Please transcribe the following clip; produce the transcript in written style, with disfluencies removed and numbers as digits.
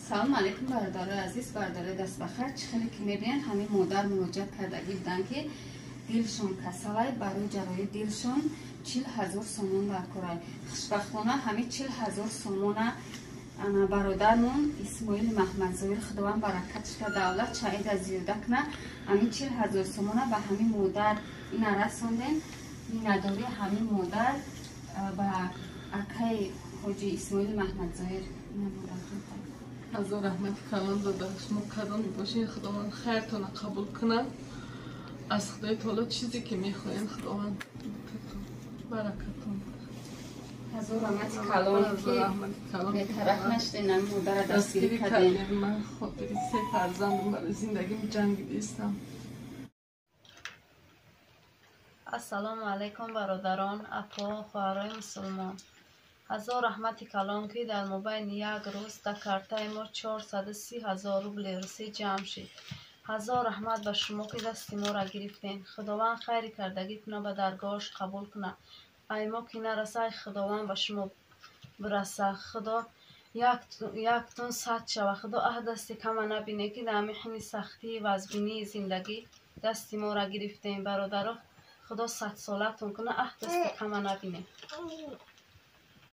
Салом алейкум, бародарои азиз, бародарои дастбахар. Чӣ хеле ки мебинед, ҳамин модар муроҷиат кардагӣ буданд, ки дилшон касалай, барои ҷарроҳии дилшон 40 000 сомон даркорай. Хушбахтона, ҳамин 40 000 сомона ана бародармон Исмоили Маҳмадзоир, Худованд баракатшка, давлат шаида зиёда куна, ҳамин 40 000 сомона ба ҳамин модар ина расондем. Миннатдории ҳамин модар ба акаи ҳоҷи Исмоили Маҳмадзоир. Ина, модарҷон. Ҳазор раҳмати калон дода. Шумо кадоме бошед, Худованд хайртона қабул кунад. Аз Худои Таоло чизе ки мехоҳем, Худованд баракатон. Ҳазор раҳмати калон, ки бетараф нашудем, ҳамин модара дастгирӣ кардем. Ман хотири се фарзандам барои зиндагим ҷангидистам. Ассалому алайкум, бародарон, апо, хоҳарои мусулмон. Ҳазор раҳмати калон, ки дар мобайни як рӯз дар картаи мо 430 000 рубли русӣ ҷамъ шид. Ҳазор раҳмат ба шумо, ки дасти моро гирифтем. Худованд хайри кардагӣ куна, ба даргоҳаш қабул куна. Ай мо ки нараса, ай Худованд ба шумо бираса. Худо яктун сад шава. Худо аҳ дасти кама набине, ки дар ҳамин сахтии вазбинии зиндагӣ дасти моро гирифтем. Бародаро, Худо садсолатон куна, аҳ дасти кама набине.